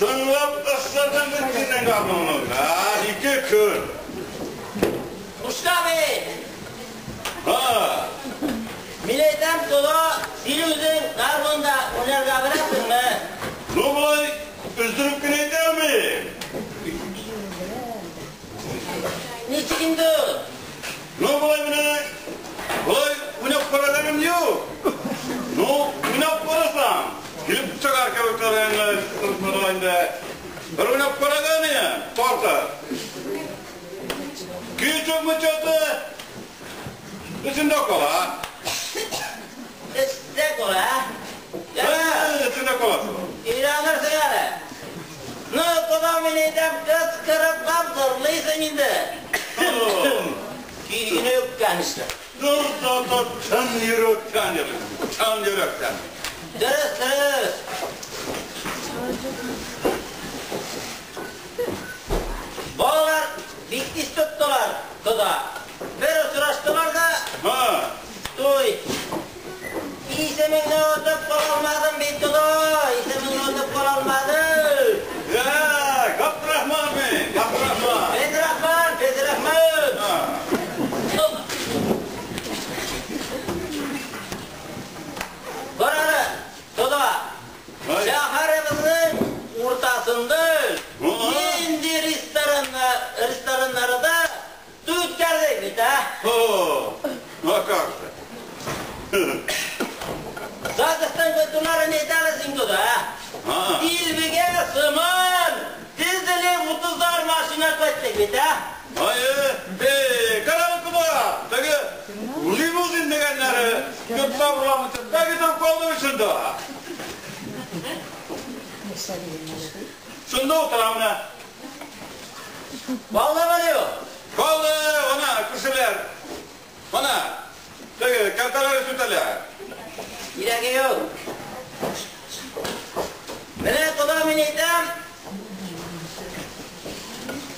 Тыңлап ысырдым бит синең гармуныңны, а, ике көн. Кушка бит. Ха. Мин әйтәм, кода, син үзең гармунда уйнарга беләсеңме? Ну, болай өздереп кенә әйтә алмыйм. Ничек инде ул? Ну, болай менә, болай уйнап караганым юк. Ну, уйнап карасам, килеп чыгар кебек инде. Бер уйнап караган идем, тартып. Көй чыкмы-чыкты, эчендә кала. Эчтә кала? Ә, эчендә кала. Өйрәнерсең әле. Ну, кода, мин әйтәм, кычкырып зырлыйсың инде. Көйгенә юк, конечно. Dur, чын йөрәктән йөрим. Чын йөрәктән. Дөрес, дөрес. Балалар бик тиз тоттылар, кода. Бер очраштылар да, Ха. туй. Исемеңне онытып кала алмадым бит, кода. Исемеңне онытып кала алмадым. Я, Габдрахман мин, Габдрахман. Фәйзрахман, Фәйзрахман. Ха. Карары, кода. Ай. Шәһәребезнең уртасында Ага. нинди рестораннарда туй үткәрдек бит, а? О, ну а как же? ЗАГСтан кайтуларын әйтәлесең, кода, а? Ха. Дилбегә сыман, тизелеп утызар машина кайттык бит, а? Ай, карагыз, кода, теге лимузин дигәннәре күп сабырламыйча китеп калды шунда. Шунда утыра менә. Калдымыни ул? Калды, ана, күршеләр. Ана, теге кәртәләр сүтәләр. Кирәге юк. Менә, кода, мин әйтәм,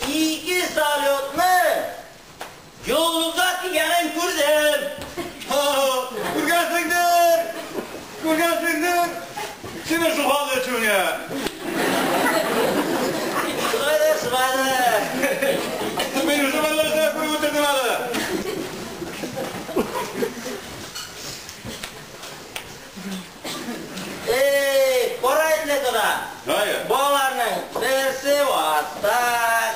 ике салютны юлга дигәнен күрдем. Күргәнсеңдер, күргәнсеңдер. Сине шул хәлдә чүңә. Шулайдыр, шулайдыр. Мин үзем әллә күреп үтердем әле. Эй, кара инде, кода. Әйе. Балаларның берсе атта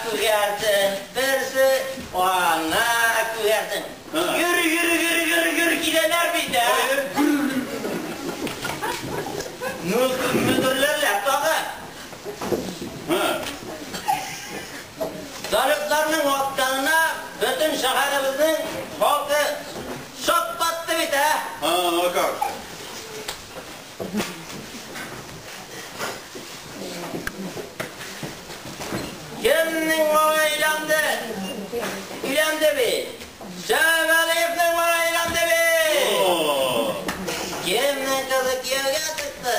күгәрсен, берсе ана күгәрсен. Ha. Yürü, yürü, yürü, yürü, yürü киләләр бит, ә? Әйе. Müdürlerle тагы. Ха. Салютларның атканына бөтен шәһәребезнең халкы шаккатты бит, ә? А, ну как же. Кемнең малае өйләнде? Өйләнде бит. Шәвәлиевнең малае өйләнде бит. О. Кемнең кызы кияүгә чыкты?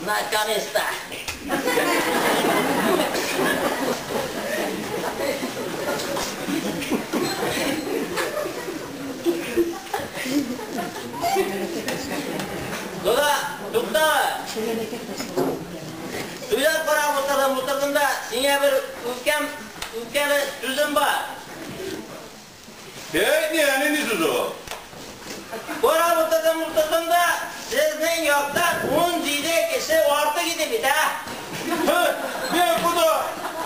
Наконец-то. Кода, тукта. Туйлап карап утырдым, утырдым да, сиңа бер үпкәм, үпкәле сүзем бар. Ey, ни, нинди сүз ул? Карап утырдым, утырдым да, сезнең яктан 17 кеше артык иде бит, а? Не, кода,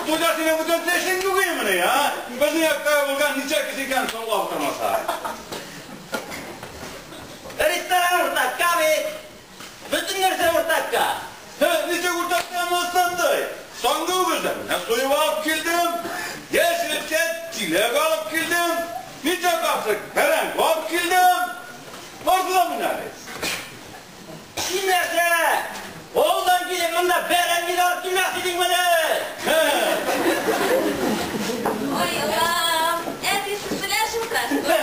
туйда синең бүтән тешең юк идемени, а? Безнең якта булган ничә кеше икән соңлап утырмаса. Ресторан уртакка бит. Бөтен нәрсә уртакка. Ничә уртакка булсандай? Соңгы үгездән менә суеп алып килдем, яшелчә чиләк алып килдем, ничә капчык бәрәңге алып килдем. Барсы да менә. Син нәрсә? Авылдан килеп монда бәрәңге дә алып килмәс идеңмени? Ой, Аллам, әти сез белән шылтырашты.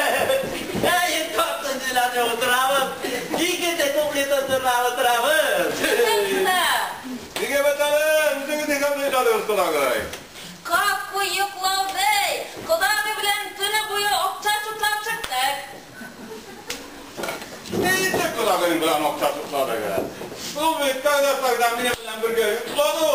Әй, тартын җиләне утырабыз. Икенче куплетын җырлап утырабыз. Нигә бит әле, үзегез нигә белән утырагыз? Какой йоклауды! Кодагый белән төне буе акча туплап чыктык. Ничек кодагый белән акча тупладыгыз? Ул бит тогда минем белән бергә йоклады.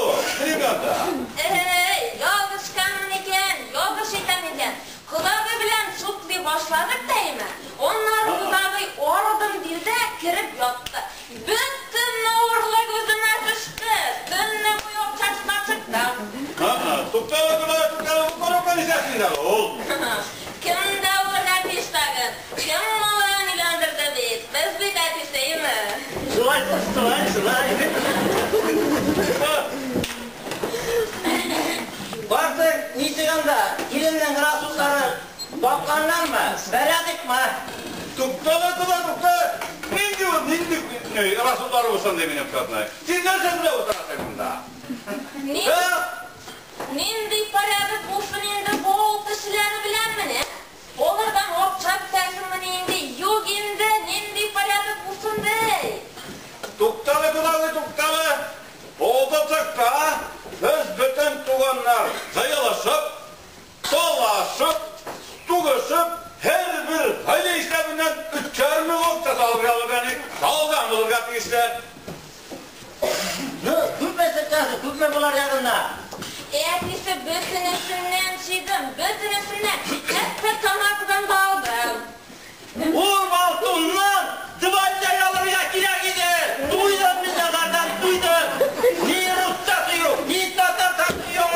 Шулай, шулай. Бартык, ничек анда? Киленнең расутлары тапканнармы? Порядокмы? Туктале, кода, тукта. Нинди ул, нинди расутлары булсын ди минем хатны. Син нәрсә белән утырасың монда? Нинди порядок булсын инде бу авыл кешеләре белән менә? Алардан акча көтәсеңмени инде? Юк инде, нинди порядок булсын ди? Туктале, кодагый, туктале. Авылда чакта без бөтен туганнар җыелышып, талашып, сугышып, һәрбер гаилә исәбеннән өчәр мең акча салып алган идек. Салган булырга тиешләр. Ну, күпме чыккансың, күпме болар ягында? Әтисе бөтенесеннән җыйдым, бөтенесеннән. Хәтта тамакыдан да алдым. Ул алтыннан два алырга кирәк иде. Туйдым мин алардан, туйдым. Ни русчасы юк, ни татарчасы юк.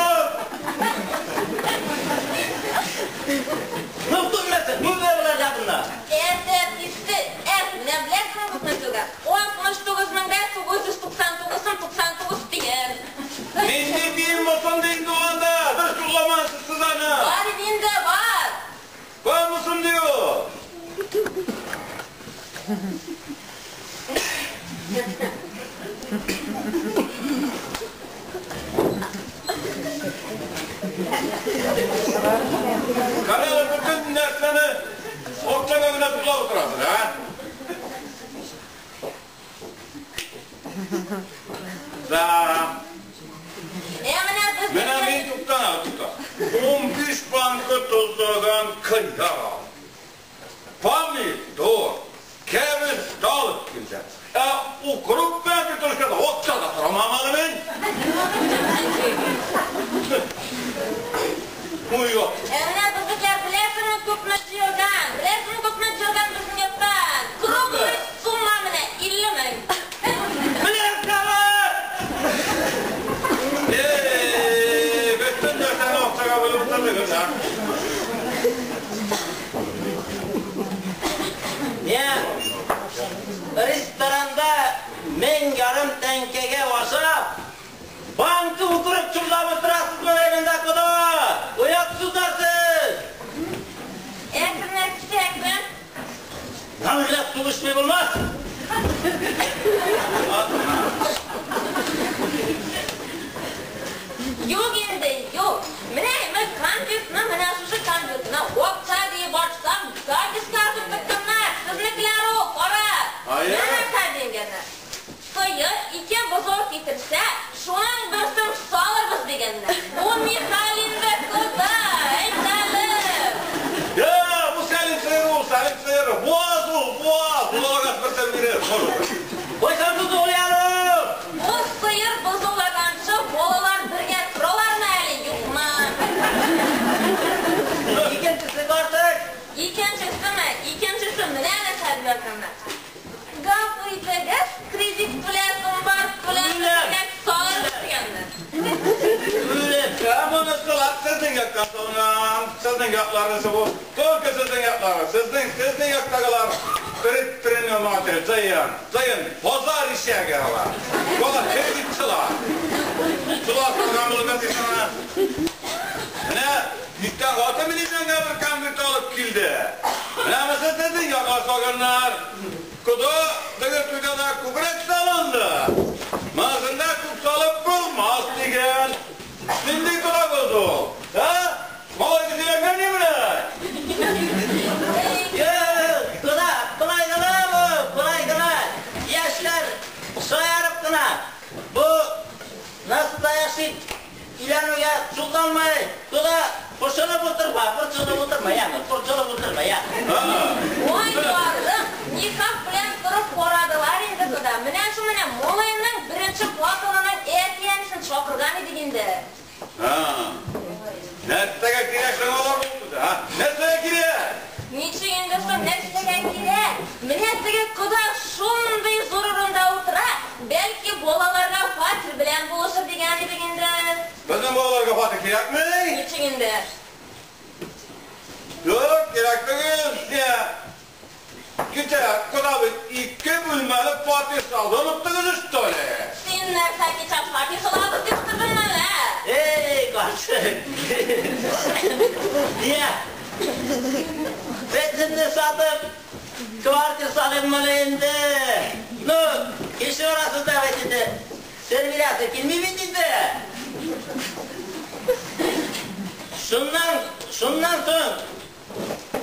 Ну, күпмесе, күпме болар ягында? Әтисе, менә беләсеңме күпме түгел? 69 мең дә 999 сум 99 тиен. Нинди тиен булсын ди инде анда? Бер шугламансыз сез аны. Бар инде, бар. Бар мысын ди ул? Карале, бөтен нәрсәне акчага гына туплап утырасың, ә? Да. Ә менә без Менә мин тукта, тукта. 15 банка тозлаган кыяр. Помидор, кәбестә алып килде. Ә укроп белән петрушкада акча да сорамам әле мин. Ой, юк. Ә менә безнекеләр беләсеңме күпме җыелган? Беләсеңме күпме җыелган безнең йорттан? Круглый сумма менә 50 мең. Менә кабат! Эй, бөтен нәрсәне акчага бүлеп утырдыгыз, а? Я ресторанда 1500 тәңкәгә ашап, банкы утырып чумлап утырасызмы монда кода? Оятсызлар сез! Әкренләп китәкме? Намыйлап сугышмый булмас. Юк инде, юк. Менә мин конвертны, менә шушы конвертны акча диеп ачсам, записка язып тотканнар. Сезнекеләр ул, кара. Ая. Менә дигәннәр. Сыер ике бозау китерсә, шуның берсен салырбыз дигәннәр. Бу Михаил инде, кода, әйт әле. Я, бу Сәлим сыеры ул, Сәлим сыеры. Буаз ул, буаз. Булагас берсен бирер. Кайчан тотып Бу сыер бозаулаганчы балалар бергә торалармы әле, юкмы? Икенчесе бартык. Икенчесеме? Икенчесе менә нәрсә дигәннәр. Гафу итегез, кредит түләсем бар, түләсем кирәк, салырбыз дигәннәр. Үлем. Я, монысылар сезнең якка салынган. Сезнең якларысы бу. Только сезнең яклары. Сезнең яктагылар предприниматель, зыян, зыян, базар ишәге алар. Бала кредитчылар. Шулар салган булырга тиеш. Менә иртән хатын миннән бер конверт алып килде. Менә монысы сезнең якка салганнар. Кода теге туйда да күбрәк салынды. Монысында күп салып булмас дигән. Нинди кода булды ул? Һа? Малай кешеләргә ни менә? Юк, кода, болай гына бу, болай гына. Яшьләр шаярып кына. Бу настоящий өйләнүгә чулданмый. Кода, борчылып утырма, борчылып утырма, яме, борчылып утырма, я. Ой, бардым, никах белән торып карадылар инде кода. Менә шу менә малайның беренче хатынының әти-әнисен чакырган идек инде. Һа. Нәрсәгә кирәк соң алар булды, һа? Нәрсәгә кирәк? Ничек инде соң нәрсәгә кирәк? Менә теге кода шундый зур урында утыра, бәлки балаларга фатир белән булышыр дигән идек инде. Безнең балаларга фатир кирәкме? Ничек инде? Юк, кирәк түгел. Кичә кода бит ике бүлмәле фатир салды, оныттыгыз, что ли? Син нәрсә кичә фатир салабыз дип тордыңмы әллә? Эй, карчык. Я. Бетемне сатып, квартир салыйммы инде? Ну, кеше арасында бит инде. Сер бирәсе килми бит инде. Шуннан соң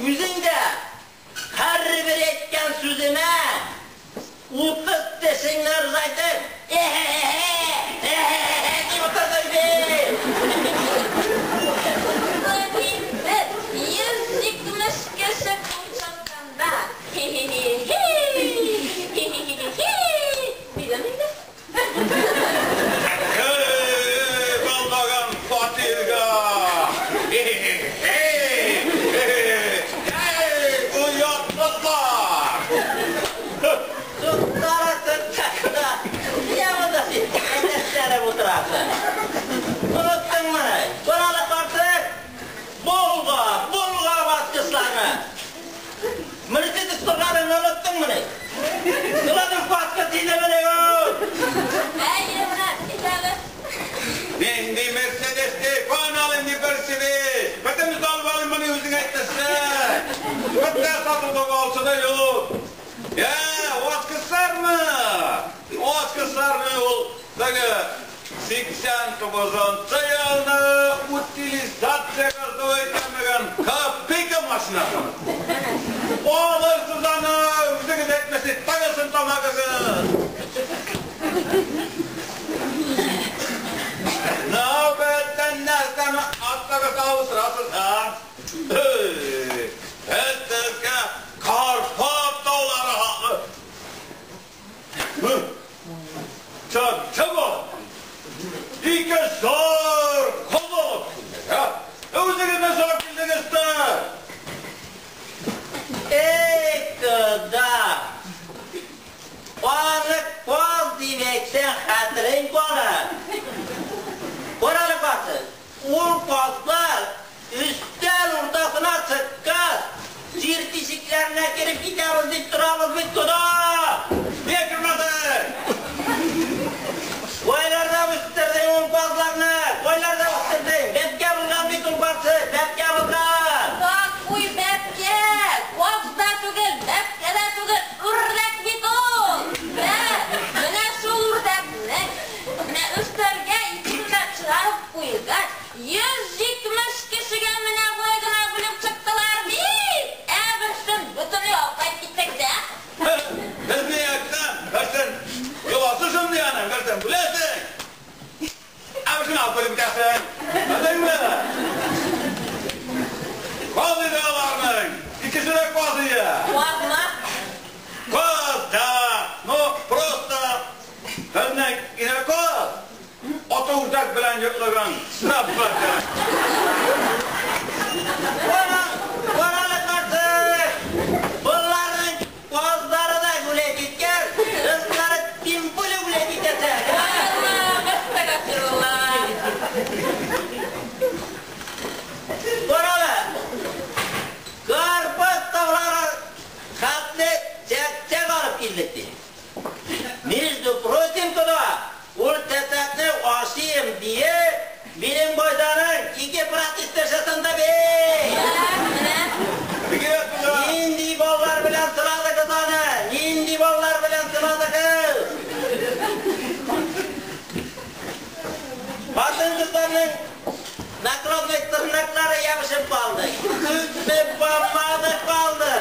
үзең дә һәрбер әйткән сүземә 30 тешеңне ыржайтып, э-хе-хе, э-хе-хе дип утырдың бит. Инде 170 кеше кул чапканда, хе-хе-хе, хе-хе-хе, дидем инде. Эй, балдаган фатирга! Хе-хе-хе! Эй, оятсызлар! Туктара, тукта. Нигә монда син әтәчләнеп утырасың? Оныттыңмы? Карале, карчык. Болга, болга баскычларны. Мерседес торганын оныттыңмыни? Шуларның баскычы инде менә ул. Әйе, менә, итәбез. Нинди Мерседес ди, каян алыйм ди Мерседес? Бөтенесе алып алыйм моны үзең әйтәсең. Бөтен сатылып алса да юк. Я, ачкычлармы? Ачкычларны ул теге 89 елны утилизациягә сдавать ителмәгән копейка машинасы. Алырсыз аны, үзегез әйтмәсез, тагысын тамагыгыз. Нәүбәттән нәрсәне аттагыз алып утырасыз, а? Сезгә Карпат таулары хаклы. Чак-чак Ике зур кол алып килдек, а? Үзегез дә сорап килдегез дә. Эй, кода! Аны каз дип әйтсәң, хәтерең калыр. Карале, карчык, ул казлар өстәл уртасына чыккач, җир тишекләренә кереп китәбез дип торабыз бит, кода! Нигә кермәдең? Кайларда үстердең ул казларны? Кайларда үстердең? Бәбкә булган бит ул, карчык, бәбкә булган! Какой бәбкә? Каз да түгел, бәбкә дә түгел, үрдәк бит ул! Менә шул үрдәкне, менә өстәлгә икесен дә чыгарып куйгач, 170 кешегә менә болай гына бүлеп чыктылар бит! Ә берсен бөтенләй алып кайтып киттек тә. Безне яктан, берсен йоласы шундый аның, берсен бүләсең. Ә берсен алып кайтып китәсең. Белдеңме? Каз иде аларның. Икесе дә каз иде. Казмы? Каз, да. Ну, просто безнең инә каз. Аты үрдәк белән йоклаган. Карале, карчык! Боларның казлары да гулять иткән, кызлары тем более гулять итәчәк. Аллах, әстәгъфируллаһ. Карале, Карпат таулары хәтле чәк-чәк алып килдек ди. Между прочим, кода, ул чәчәкне ашыйм диеп, минем байданың ике протест ясасында бит. Менә. Нинди баллар белән сыладыгыз аны? Нинди баллар белән сыладыгыз? Хатын-кызларның накладной тырнаклары ябышып калды. Күпме помада калды.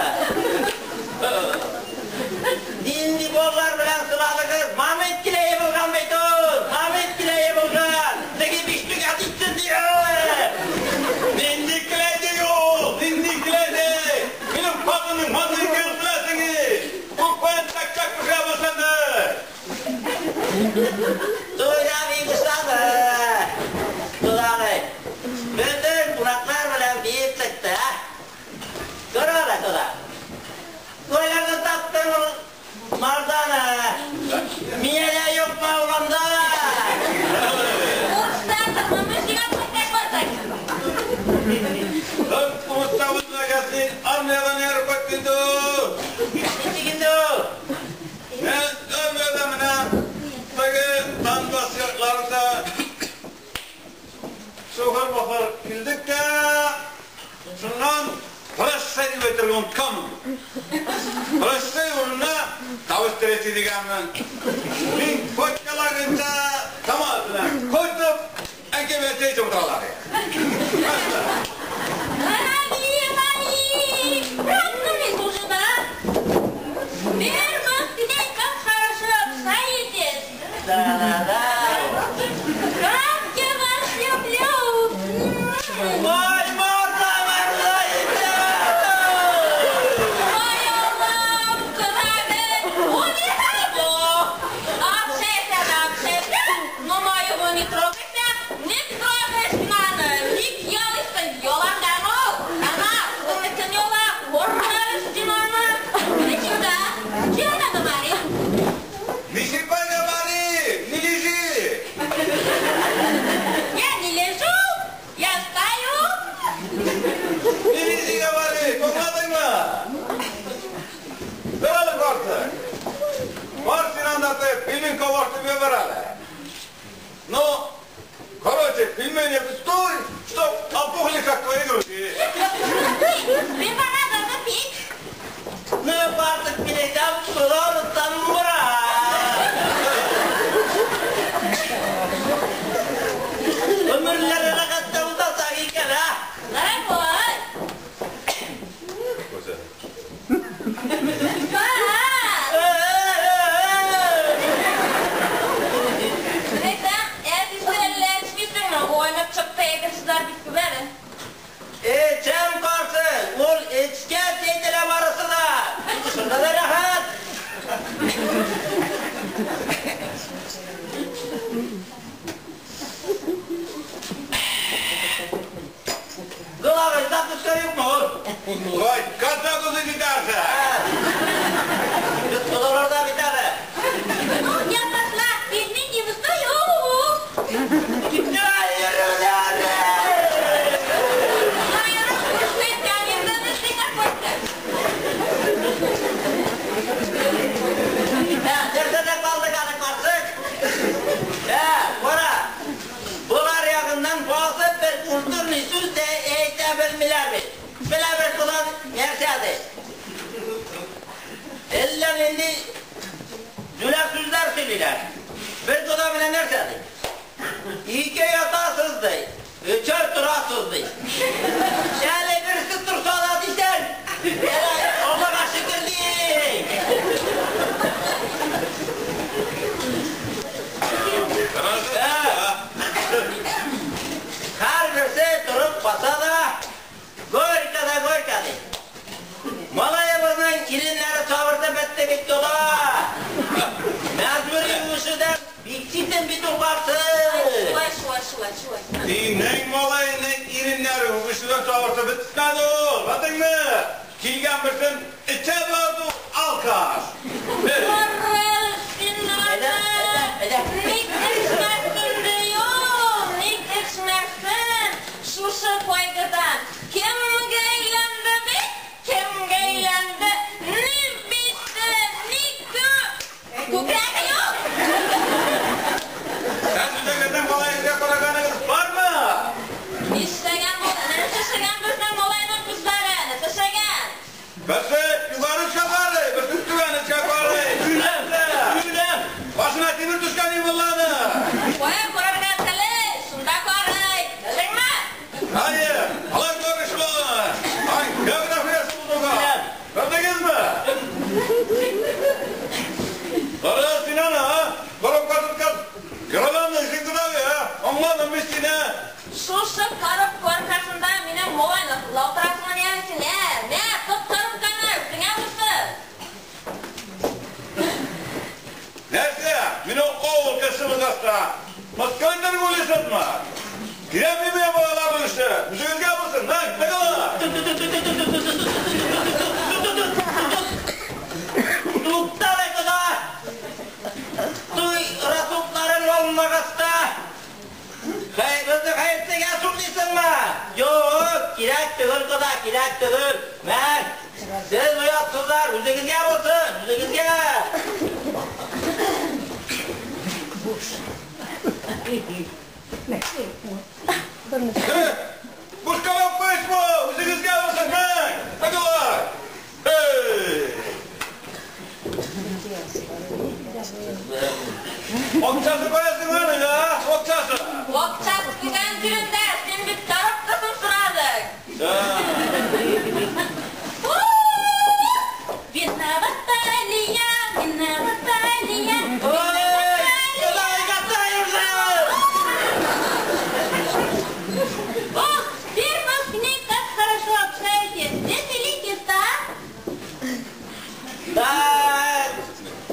Нинди баллар белән сыладыгыз? Мамет киләе булган бит ул. Мамет киләе булган. Теге биштүк атитсен дигән. Нинди киләйде ул? Нинди киләйде? Минем хатынның мондый икәнен беләсең. Ул каян чәк-чәк пешерә башлады? Туйда бик ошады. Кодагый. Бөтен кунаклар белән биеп чыкты, а? Карале, кода. Кайларда таптың ул марданы? Миңа да юкмы ул анда? Урыста тормыш сиңа чәк барсак. Урыста булмаган син армиядән ярып кайттың. Шуннан прощай дип әйтергә онытканмын. Прощай урынына тавыш третий дигәнмен. Мин койкалагынча тамак белән кайтып, әнкәй белән чәй эчеп утыралар. Ай, ай, проснулись уже, да? Первых дней как хорошо общаетесь. Да, да, да. Как я вас люблю. Ой, морда, морда, Ой, Аллам, кроме его. Общайся, да, общайся, но моего не трогайся, не трогаешь маны, ник ялыйсың, яландан ул. Ана, кызыңныкын яла, коркарыш диманы. Иди сюда, чего говори? Не щипай, говори, не лежи. Я не лежу, я стою. Не лежи, говори, тыңладыңмы? Тор әле, карчык. Бар син анда пельмен кабартып җибәр әле. Ну, короче, пельмени стой, чтоб опухли, как твои груди. Пиво надо запить. Ну, бардык билетам, куларыттан мура. Өмерләре рәхәттә узасак икән, а? Дорогой. Ба! Әйтәм, әтисе эчмисеңме? Уйнап чыкты, икенчеләр бик күп әле. Эчәм, карчык, ул эчкәч әйтелә барысы да. Шунда да рәхәт. Колагы закуска юкмы ул? Ой, когда кузы җитәрсең? Без кодаларда бит әле. Ну, я пошла, пельмени встаю. Ай, йөрүләре! Наверное, какой-то. Ә, нәрсәдә калдык әле, карчык? Ә, кара. Болар ягыннан басып бер культурный сүз дә әйтә белмиләр бит. Белә бер кодан нәрсә ди. Әллә нинди җүләр сүзләр сөйлиләр. Бер кода белән нәрсә ди? Ике ятасыз ди, өчәр торасыз ди. Әле берсе торса да дисәң, әле Аллага шөкер ди. Һәрберсе торып баса да, горько да горько ди. Малаебызның иреннәре сабыртып бетте бит кода. Мәҗбүри үсүдән бик читен бит ул карчык. Шулай, шулай, шулай, шулай. Синең малайның иреннәре үбешүдән сабыртып бетмәде ул, белдеңме? Килгән берсен эчә барды алкаш. Карал син Әйдә, аны. әйдә, әйдә. Ник эчмәсен диюм, ник эчмәсен. Шушы кайгыдан кемгә әйләнде бит, кемгә әйләнде? Ни бите, ни күкрәге юк. Син үзегезнең малаегызга караганыгыз бармы? Нишләгән бу? Нәрсә эшләгән безнең малайның күзләре? Нәрсә эшләгән? Берсе югары очка карый, берсе түбән очка карый. Үләм, үләм. Башына тимер төшкән ималланы. Кая карарга теле, шунда карый. Белдеңме? Hayır, alay karışma. Ay, geografiyası bulduk. Gördünüz mü? Kara Sinan ha, korop katıp kat. Yaralandı, şimdi ya. Anladım biz seni. Шушы коробка аркасында минем малайны лаутырасыңмы ни син? Ә, мә, тот коробканы, өстеңә булсын. Neyse, mine oğul kısımızda. Moskvadan golü mı? Giremeyim ya buralar bu işte. Müziğiniz gelmesin. Lan, ne kadar? Тукта бе кода. Туй расукларын алмагаста. Хәй, безне хәерсезгә сурлыйсыңмы? Юк, кирәк түгел кода, кирәк түгел. Мәр, сез оятсызлар, үзегезгә булсын, үзегезгә. Буш коробка ич бу. Үзегезгә Акчасы каясың аны, да? Акчасы. Акчасы дигән җирендә син бит коробкасын сорадың. Да. Виновата ли я, виновата ли я? Ой, кодагый, катай уже! Ох, первых дней как хорошо общаетесь. Веселитесь, да? Да,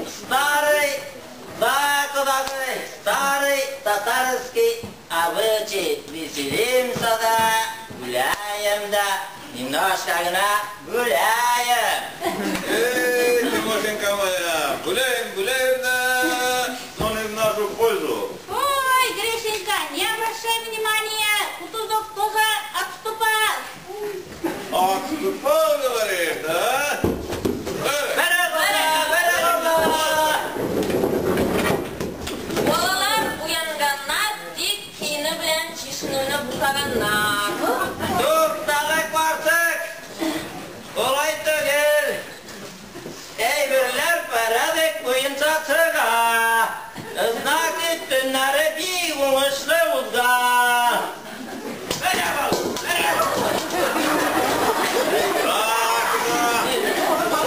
старый, да, кодагый, старый татарский обычай. Веселимся, да, гуляем, да, немножко гына гуляем. Эй, Тимошенька моя, гуляем, гуляем, да, но не в нашу пользу. Ой, Гришенька, не обращай внимания, Кутузов тоже отступал. Отступал, говоришь, да? Бәрә, кода, бәрә, кода! Балалар уянганнар, тик киеме белән чишенүне бушаганнар. Туктагы, карчык! Улай түгел. Әйберләр порядок буенча чыга. Значит, төннәре бик уңышлы узган. Бәрә, бал, бәрә! Так, да.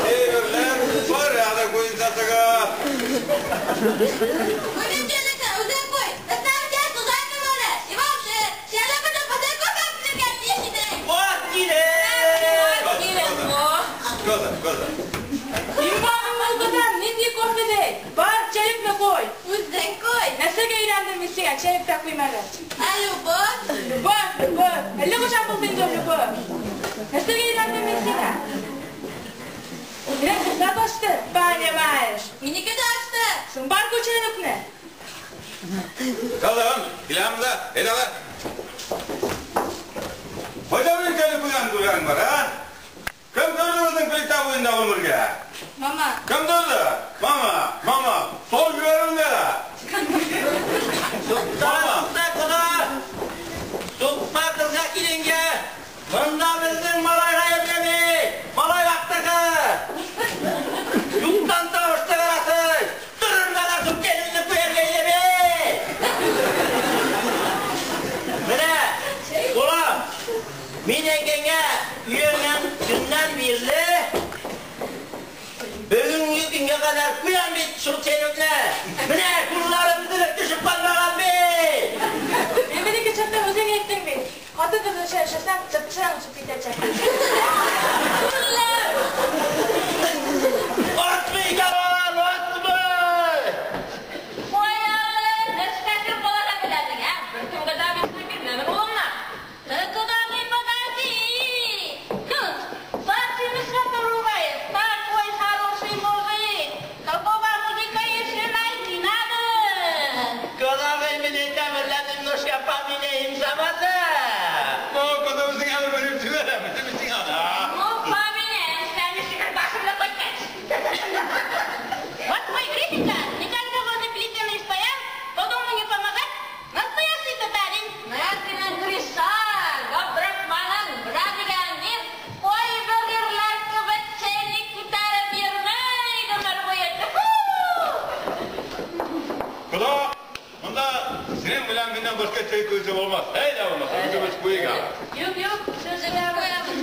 Әйберләр порядок буенча чыга. Үзең үзең куй. Эшләргә тузак әле. И вообще, шәләбене бөтен күпәп биргән тиеш идең. Вот килә! Килен бу. Кода, кода. Имамым нинди кофе ди? Бар, чәйне куй. Үзең куй. Нәрсәгә өйрәндем мин сиңа, чәй дә куймагач? Ә любовь? Любовь, любовь. Әллә кайчан булды инде ул любовь. Нәрсәгә өйрәндем мин сиңа? Менә кызлар ачты, понимаешь. Минеке дә ачты. Соң бар күченепне. Калым, киләм дә, әйдә. Кайда бер кәле куян күргән бар, а? Кем күрде безнең плита буенда гомергә? Мама. Кем күрде? Мама, мама, сол җибәрү дә. Тукта, тукта, кода! Тукта кызга киленгә! Монда безнең малай гаеплеме? Малай вактыгы! Юктан тавыш чыгарасың! Торырга да шул киленне куярга илеме! Менә, улым, мин әйткәнгә өйләнгән көннән бирле бүгенге көнгә кадәр куям бит шул чәйнекне. Менә кулларым өзелеп төшеп калмаган бит. Мин бер чакта үзең әйттең бит. Хатын кыз эшләсәң, чыпчаң очып китәчәк. Атмый икән, атмый! Кой әле, нәрсә балага беләсең, ә? Беркемгә дә бирмәмен бирмәмен улымны. Ты кодагый, подожди. Кыз, зачем ругаешь? Такой хороший мужик. Такого мужика еще найти надо. Кодагый, мин әйтәм, әллә немножко поменяем заманы. Ну, кода безнең әле белеп җибәрәм, безнең аны. Ну, поменяем, сәне шикәр башымда кайткач. Вот мой Гришенька никогда возле плиты не стоял, по дому не помогать. Настоящий татарин. Нәсенең Гриша, Габдрахманның бра дигән кайбер ирләр кебек чәйнек күтәреп йөрми гомер буе. Тьфу! Кода, монда синең белән миннән башка чәй куйса булмас. Әйдә булмаса, үзебез куйыйк әле. Юк, юк, сүзеңә куябыз.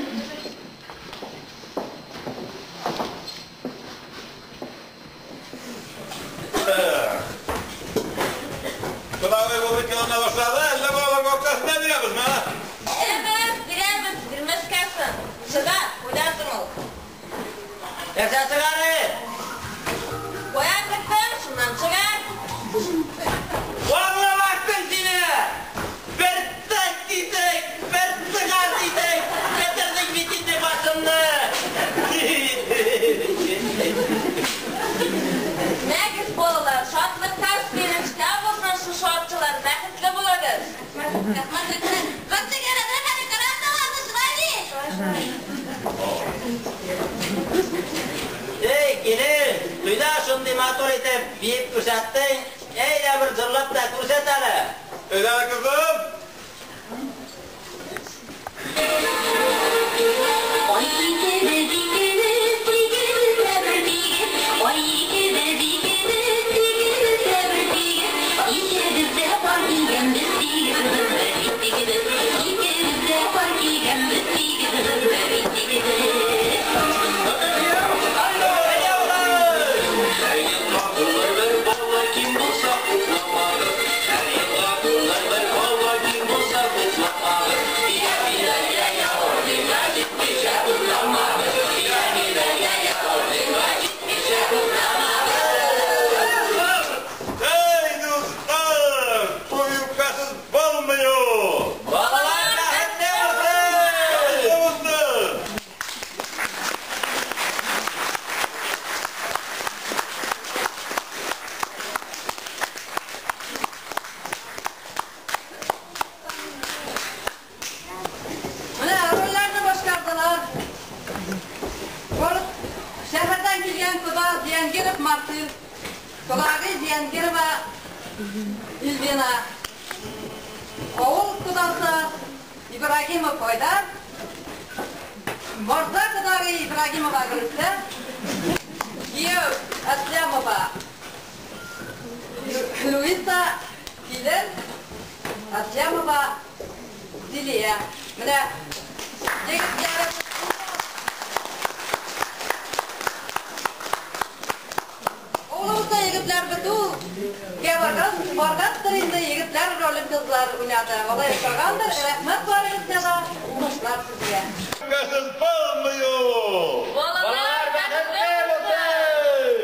Кодагый бу бит ялына башлады, әллә балаларга акчасын да бирәбезме, а? Бирәбез, бирәбез, бирмәскә соң. Чыга, куйдасың ул. Нәрсә чыгары? Кая кертсәң, шуннан чыгар. Валла бактым сине! Бер тык дидек, бер чыгар дидек, бетердек бит инде башымны. Нәгез балалар, шатлыкта сөенечтә булсын шушы акчалар, бәхетле булыгыз. Рәхмәт, рәхмәт. Рәхмәт, Эй, килен, туйда шундый матур итеп биеп күрсәттең, әйдә бер җырлап та күрсәт әле. Әйдә, кызым. Ай икебез икебез, сигез дә бер тигез. Ай икебез икебез, сигез Ильвина. Авыл кодасы Ибрагимов Айдар, Морза кодагый Ибрагимова Гөлүсә, кияү Әслямова Луиса, килен Әслямова Зилия. Менә егетләребез. Авылыбызда егетләр бетү гә барган, баргандыр инде, егетләр ролен кызлар уйнады. Алай ошагандыр. Рәхмәт барыгызга да, уңышлар сезгә. Бәхетсез булмый ул! Балалар бәхетле булсын!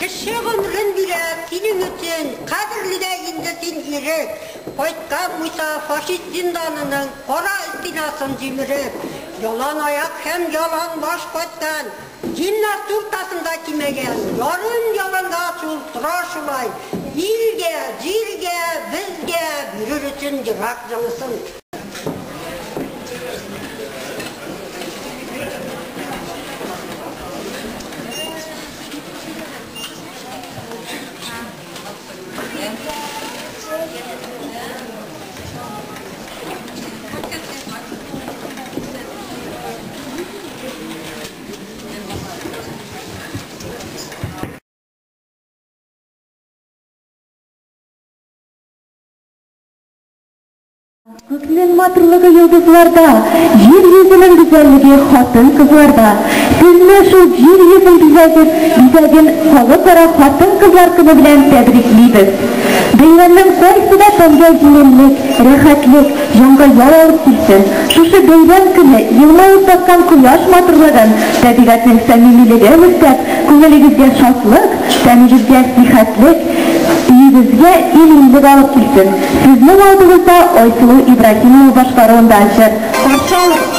Кеше гомерен бирә синең өчен, кадерле дә инде син ирек. Кайткан Муса фашист зинданының кара стенасын җимереп, ялан аяк һәм ялан баш кайткан, гимнастюркасын да кимәгән, ярым ялангач ул тора шулай, илгә, җиргә, безгә бирер өчен йөрәк җылысын. Күкнең матурлыгы йолдызларда, җир йөзенең гүзәллеге хатын-кызларда. Сезне шул җир йөзен бизәген, бизәген Халыкара хатын-кызлар көне белән тәбриклибез. Бәйрәмнең кайсы да тәнгә җиңеллек, рәхәтлек, җанга ял алып килсен. Шушы бәйрәм көне елмаеп баткан кояш матурлыгын, табигатьнең самимилеген өстәп, күңелегезгә шатлык, тәнегезгә сихәтлек, өегезгә иминлек алып килсен. Сезнең алдыгызда Айсылу Ибраһимова башкаруында җыр. Каршы алыгыз.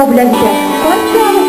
котлау бүләк итә. Каршы алып.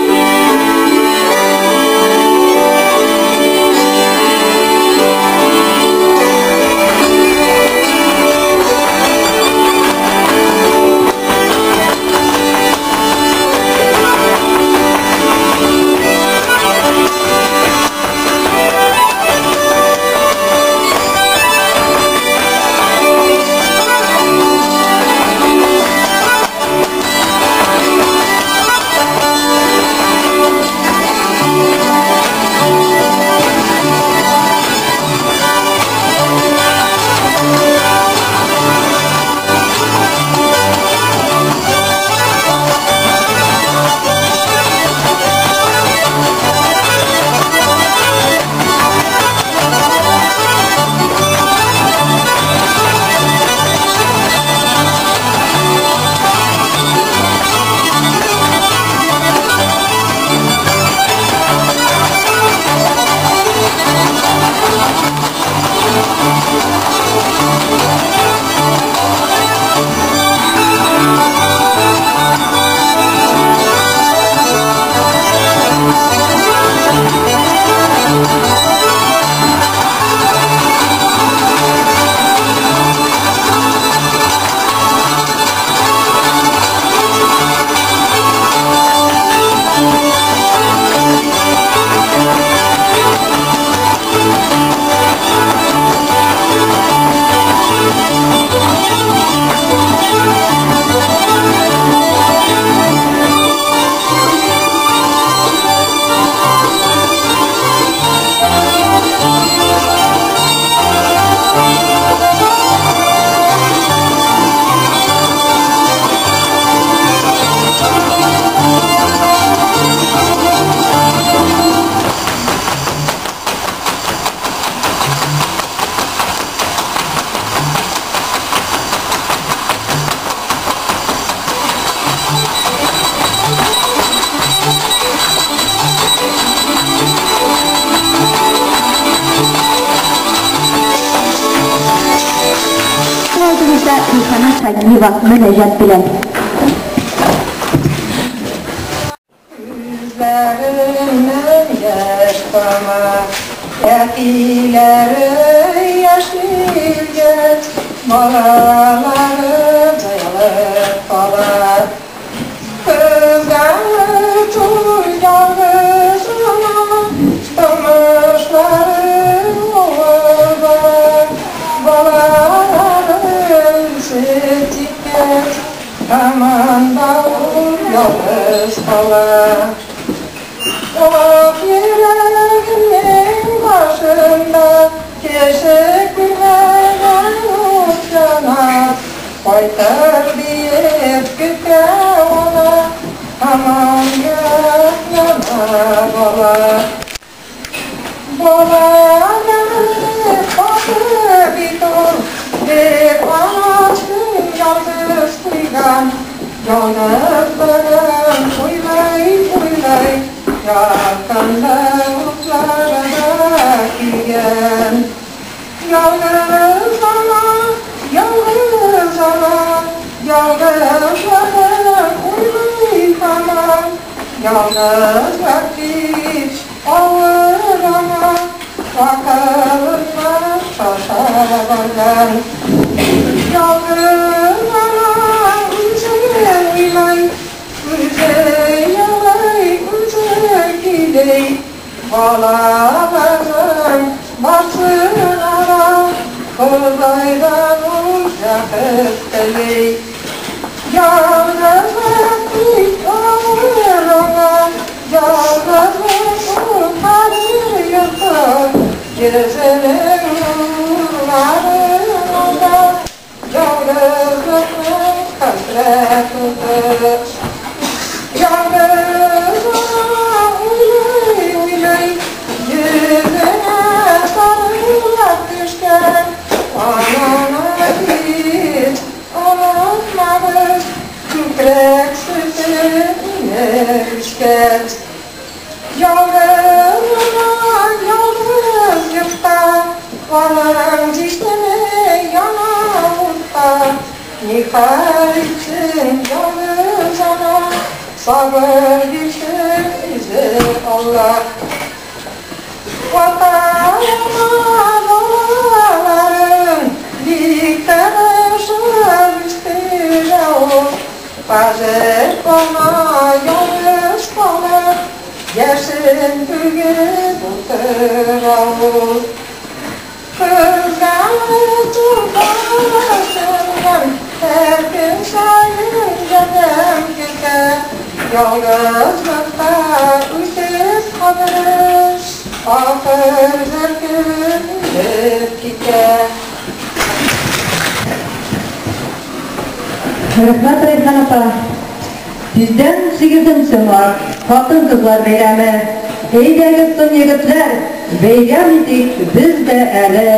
Алдыбызда Рихана Шагиева мөнәҗәт белән. Күзләреннән яшь тама, әтиләре яшьлегез, балалары җыелып кала. Кызлары туй ялгыз ана, тормышлары авыр, балалары үсеп җиткәч, һаман да ул ялгыз кала. Ак йөрәгемнең башында кеше күрмәгән ут яна, кайтыр диеп көтә ана, һаман йөрәк яна бала. Балалары каты бит ул, бер анасын ялгыз куйган, ялгызлыгын уйлый-уйлый, якында утлары да көйгән. Ялгыз ана, ялгыз ана, ялгызлыгын уйлый һаман, ялгызлык бит авыр ана, акылыннан шаша барган. Ялгыз ана үзе уйлый, үзе елый, үзе көйли, балаларың барсын ара, Ходайдан ул бәхет тели. Ялгызлык бит авыр ана, ялгызлык ул кабер йорты, йөзенең нурлары анда, ялгызлыкның хәсрәт уты. Ялгыз ана уйлый-уйлый, йөзенә сарылып төшкән, ананы һич онытмагыз, күкрәк сөтен имеп эчкән. Ялгыз ана ялгыз йортта, аның җисеме яна утта, нихәл итсен ялгыз ана, Sabır бирсен үзе Аллаһ. Ватаныма балаларын бик тырышып үстерә ул. Хәзер кана ярыш калып, яшен түгеп утыра ул. Кызганы туташынган, һәр көн саен ярдәм көтә. Ялгызлыкта үсеп кабереш, ахыр бер көн үлеп китә. Рәхмәт, Рәйхан апа. Тиздән 8 март, хатын-кызлар бәйрәме. Әйдәгез соң, егетләр, бәйрәм итик без дә әле.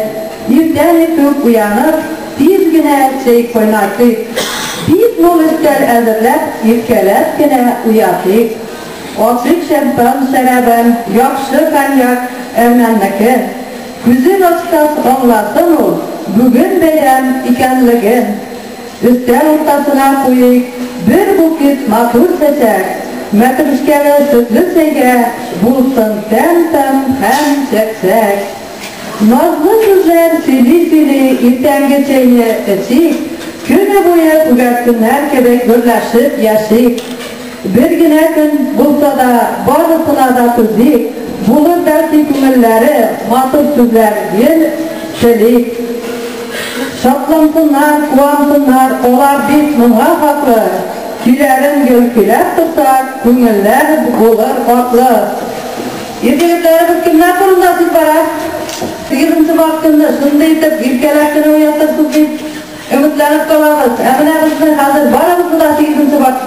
Иртән үк уянып, тиз генә чәй кайнатыйк. Бик мул өстәл әзерләп, иркәләп кенә уятыйк. Ачык шампан шәрабен, яхшы коньяк, әрмәннеке. Күзен ачкач аңласын ул, бүген бәйрәм икәнлеген. Өстәл уртасына куйыйк бер букет матур чәчәк. Мәтрүшкәле сөтле чәйгә булсын тәм-тәм һәм чәкчәк. Назлы сүзләр сөйли-сөйли иртәнге чәйне эчик, көне буе күгәрченнәр кебек гөрләшеп яшик. Бер генә көн булса да барысына да түзик, булыр бәлки күңелләре, матур сүзләр гел телик. Шатлансыннар, куансыннар, алар бит моңа хаклы. Көйләрен гел көйләп торсак, күңелләр булыр аклы. Ир-егетләребез кемнәр турында сүз бара? 8 март көнне шундый итеп иркәләп кенә уятырсыз дип өметләнеп калабыз. Ә менә безнең хәзер барыбызны да 8 март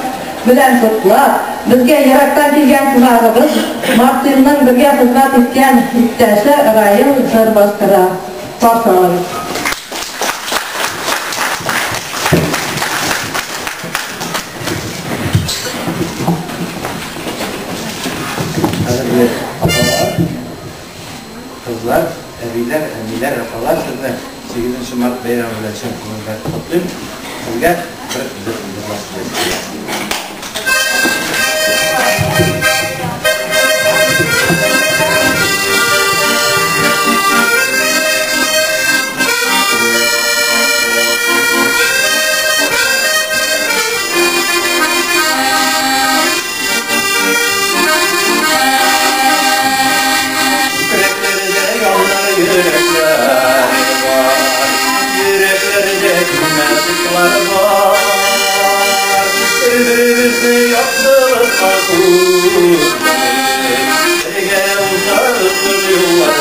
белән котлап, безгә ерактан килгән кунагыбыз Мартинның бергә хезмәт иткән иптәше Раил җыр башкара. Каршы алабыз. Хәерле апалар, кызлар, әбиләр, әниләр, апалар, сезне 8 март бәйрәме белән чын күңелдән котлыйм. Сезгә бер җыр җырлап килә. Yüreklerde yollar, yürekler var. Yüreklerde kümesler var. Birbirimizi yaptırma kutları, uzardır yollar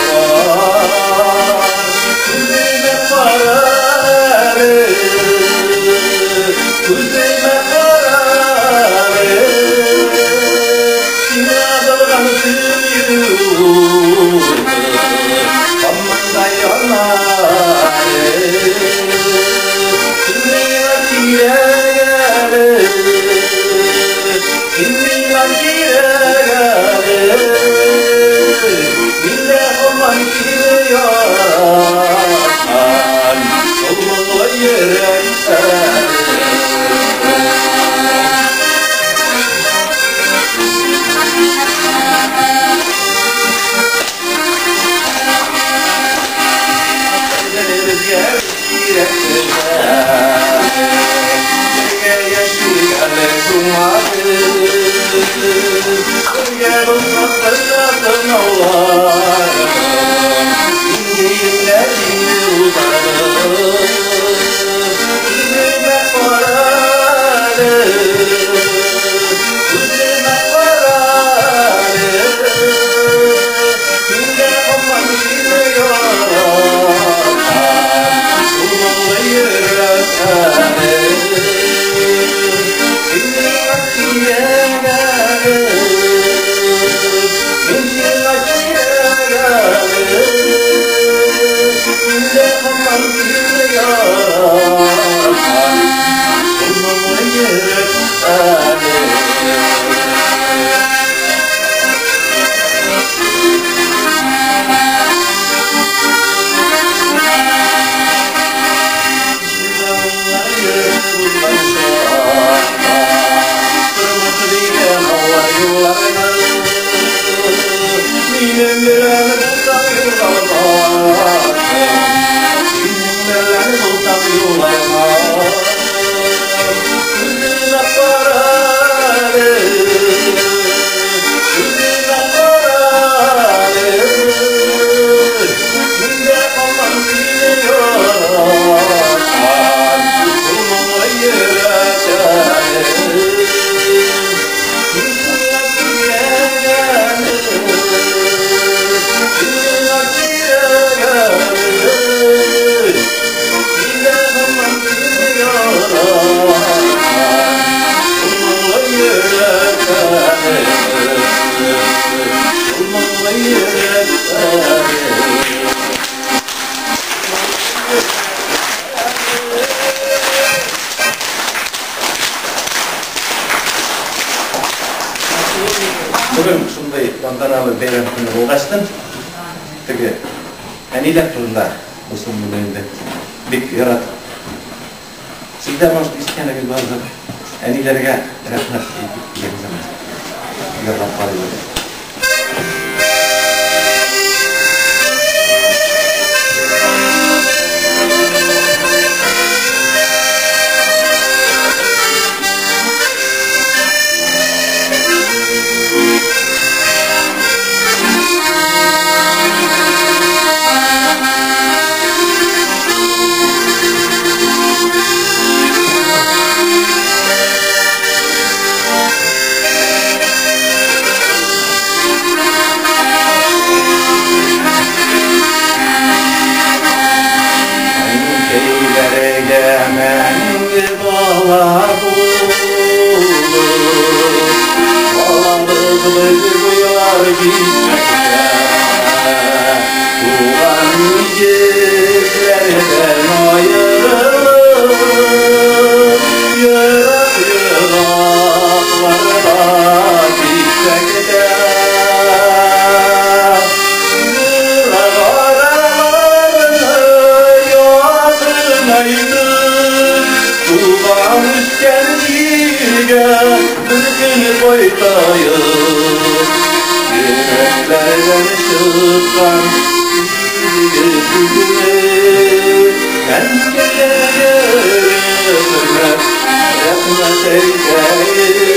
var. Kuzeyme kararı, kuzeyme kararı. İnadılgan yürü, aman yanar. Kimler kireğe, kimler kireğe, bile aman kireğe, olmalı yere. Yeah. Бүген шундый тантаналы бәйрәм көне булгачтын, теге әниләр турында булсын бүген инде. Бик яратып. Сездә, может, искәнегез бардыр. Әниләргә рәхмәт әйтеп дигән заман. Җырлап карыйбыз. Әнкәйләргә мәңге бала булып, балабыз без буяр китмәктә. Туган нигезләрдән аерылып, ерак-еракларга китсәк тә. Ерак араларны якынайтып, туган үскән җиргә бер көн кайтаек. Йөрәкләрдән чыккан изге сүзне әнкәйләргә рәхмәт, рәхмәт әйтәек.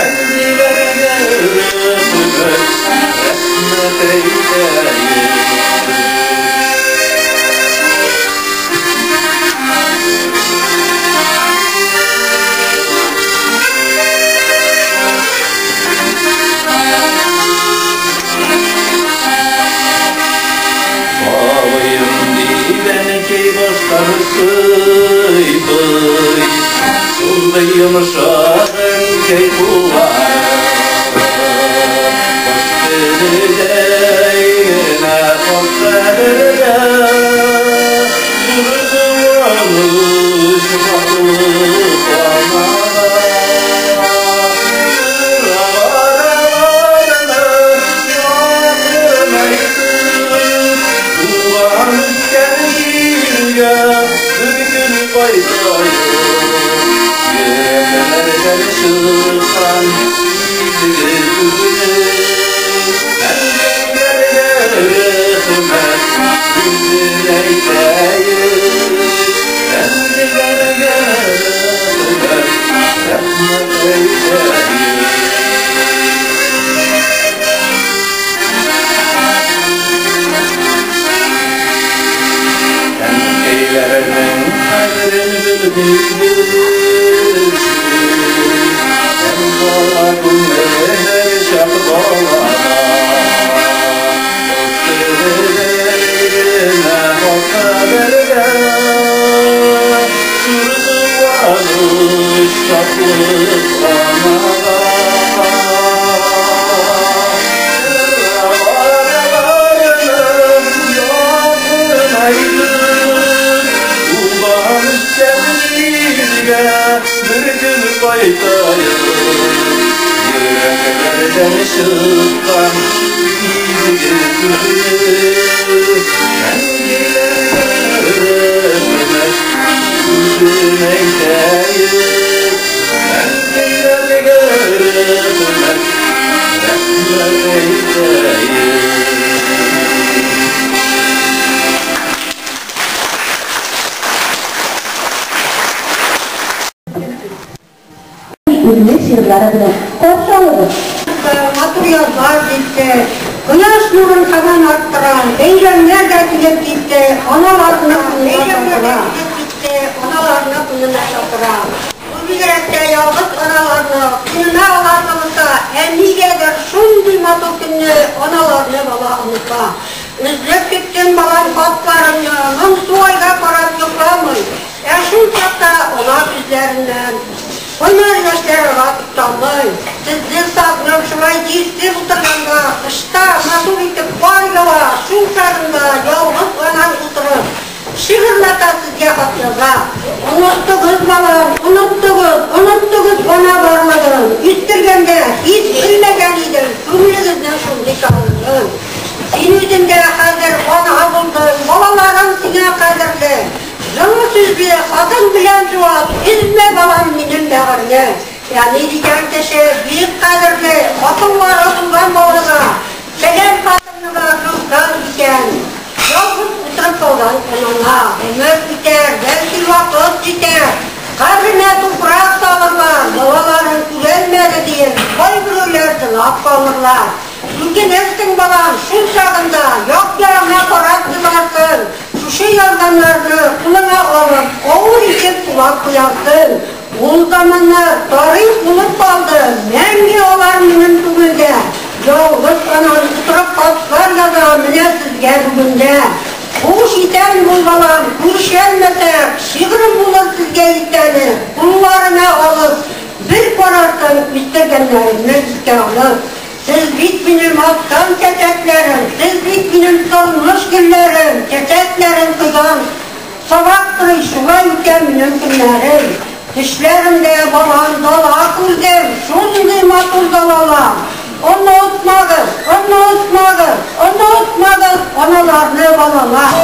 Әниләргә рәхмәт, рәхмәт әйтәек. Бабаем дип әнкәй баштан сыйпый, шундый йомшак әнкәй куллары. Кош теледәй генә хак кадергә, зур куаныч шатлык анага. Араларны якынайтып, туган үскән җиргә бер көн кайтаек. Йөрәкләрдән чыккан изге сүзне әнкәйләргә рәхмәт сүзен әйтәек. Әнкәйләргә рәхмәт, рәхмәт әйтәек. Әнкәйләрнең кадерен белмибез. Һәм бала күңеле һәрчак балада. Кош теледәй генә хак кадергә, зур куаныч шатлык анага. Араларны якынайтып, туган үскән җиргә бер көн кайтаек. Йөрәкләрдән чыккан изге сүзне әнкәйләргә рәхмәт сүзен әйтәек. Әнкәйләргә рәхмәт, рәхмәт әйтәек. Үзенең шигырьләре белән каршы алыгыз. Матур язлар җитте, кояш нурын һаман арттыра, бәйрәмнәр дә килеп китте, аналарны көненә чакыра. Китте, аналарны көненә чакыра. Бу бигрәк тә ялгыз аналарны, көненә аларны оныта, ә нигәдер шундый матур көнне аналарны бала оныта. Эзләп киткән балам хатларымны, моңсу айга карап йокламый, ә шул чакта ана күзләреннән кайнар яшьләр ага тукталмый. Сезне сагынып шулай җирсез утырганда, тышта матур итеп кар ява, шул чагында ялгыз анаң утырып, Шигырьләрдә сезгә хат яза. Оныттыгыз, балам, оныттыгыз, оныттыгыз ана барлыгын. Үстергәндә һич белмәгән идем күңелегезнең шундый тарлыгын. Син үзең дә хәзер ана булдың, балаларың сиңа кадерле. Җылы сүзле, хатын белән җуап, өзмә, балам, минем бәгырьне. Әни дигән кеше бик кадерле, акыллары булган балага, сәләм хатынына кызган икән. Ялгыз утырып калган анаңа. Гомер үтәр, бәлки вакыт җитәр, кабренә туфрак салырлар, балаларын күрәлмәде диеп, кайберәүләр тыңлап калырлар. Үкенерсең, балам, шул чагында, як-ягыңа карап еларсың, шушы язганнарны кулыңа алып, авыр итеп сулап куярсың. Ул заманнар тарих булып калды, мәңге алар минем күңелдә. Ялгыз анаң утырып хатлар яза менә сезгә бүген дә. Хуш исән бул, балам, күрешәлмәсәк, шигырем булыр сезгә истәлек. Кулларыңа алып, бер карарсың, үстергәннәреңне искә алып. Сез бит минем аткан чәчәкләрем, сез бит минем тормыш гөлләрем, чәчәкләрем койган сабактыр шулай үтә минем көннәрем. Төшләремдә, балам, дала күрдем, шундый матур далалар. Онытмагыз, онытмагыз, онытмагыз аналарны, балалар.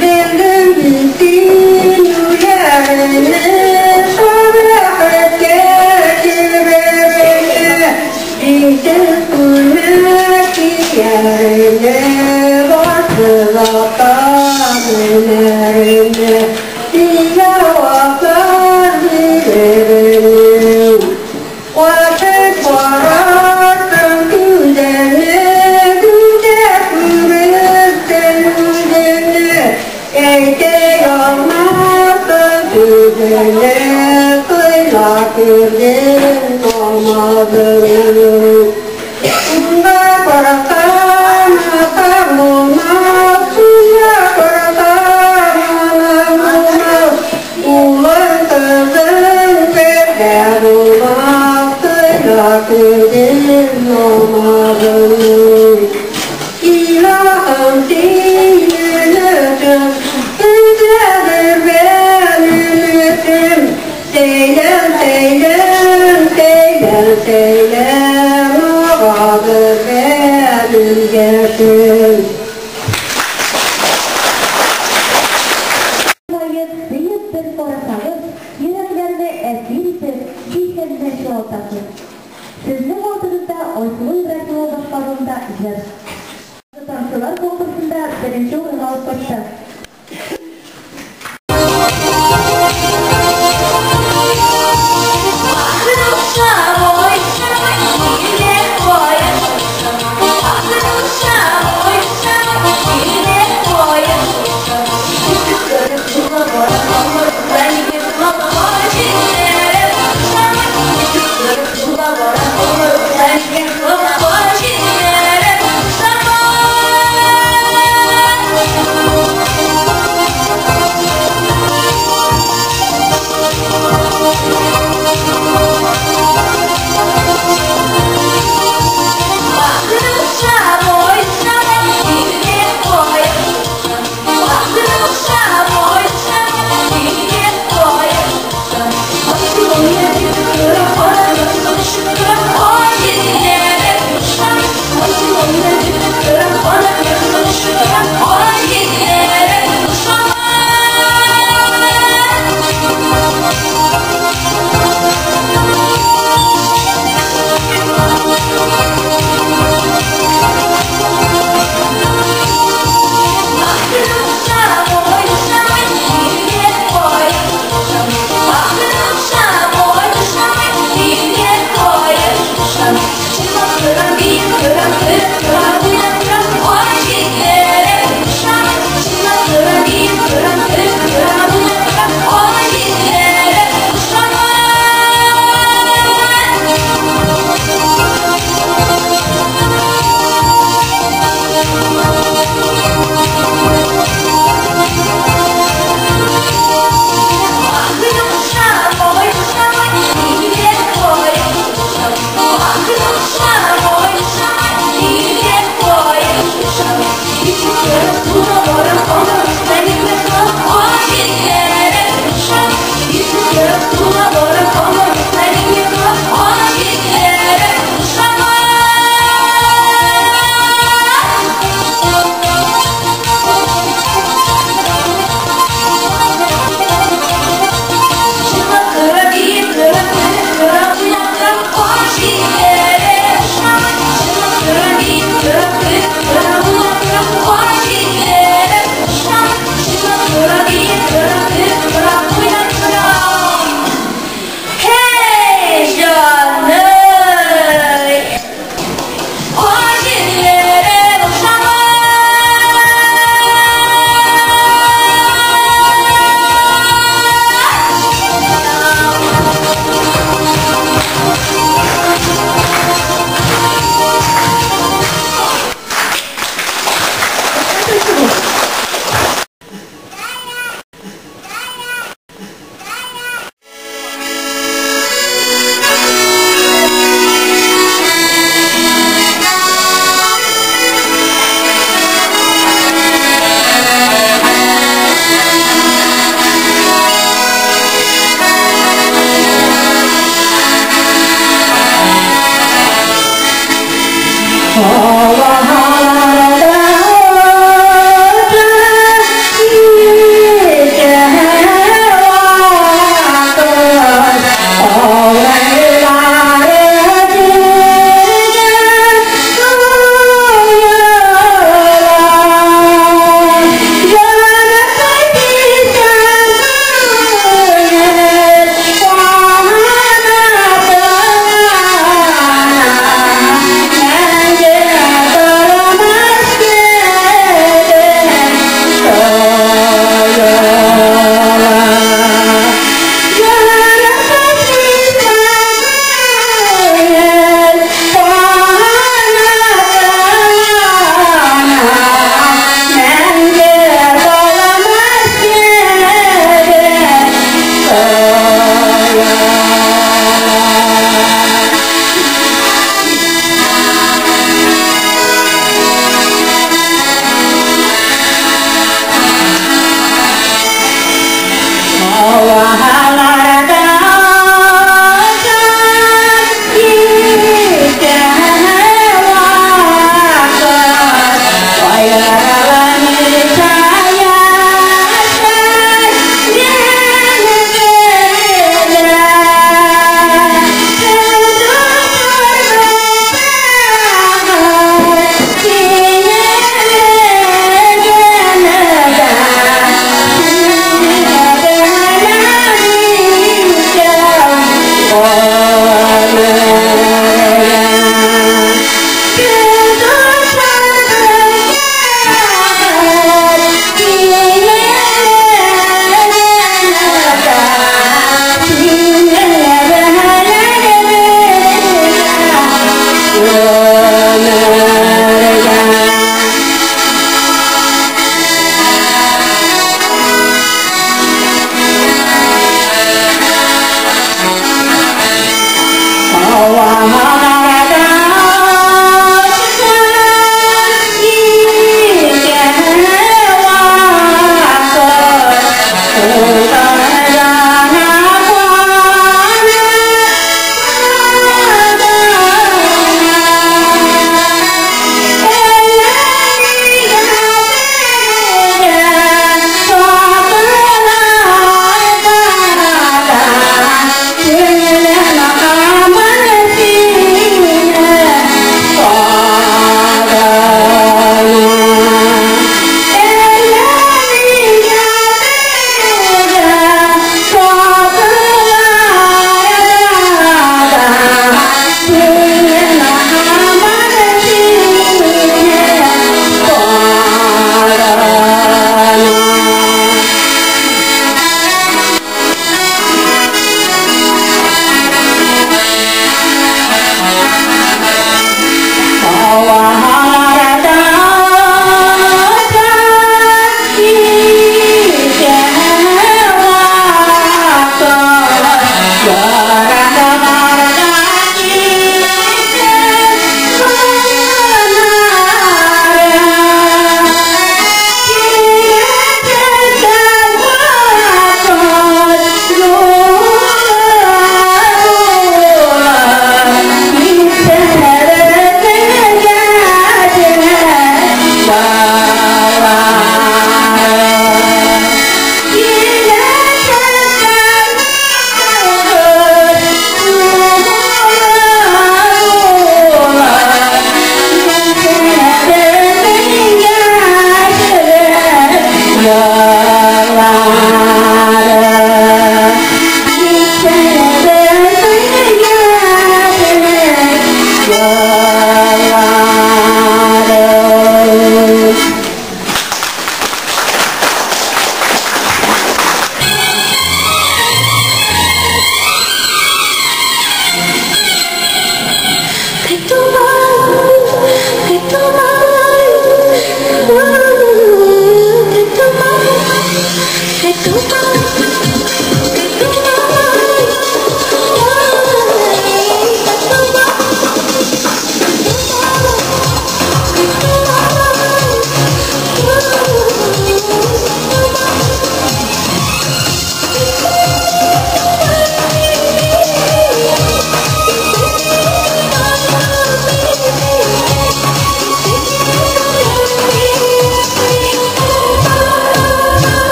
Белдем мин син үләреңне, шул рәхәткә керереңне. Динсез күлмәк кияреңне, барсыз ата менәреңне, сиңа ваклар биререңне. Качып барасың күзеңне, күздә күрерсең үзеңне. Әйтә алмассың сүзеңне, кыйла күрдем намазыңны. Унда карасам, атам булмас, сулда карасам, анам булмас. Улың, кызың бердә булмас, кыйла күрдем намазыңны. İlahım senin ötüm, güzeldir benim ötüm. Seylem, seylem, seylem, seylem, ağadır benim yaşım. Лаек сөеп бер карасагыз, йөрәкләрне әсир итеп, зиһенне чуалтасыз. Сезнең алдыгызда Айсылу Ибраһимова башкаруында җыр. Тамчылар конкурсында беренче урын алып кайтты. Thank you.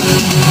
Thank you.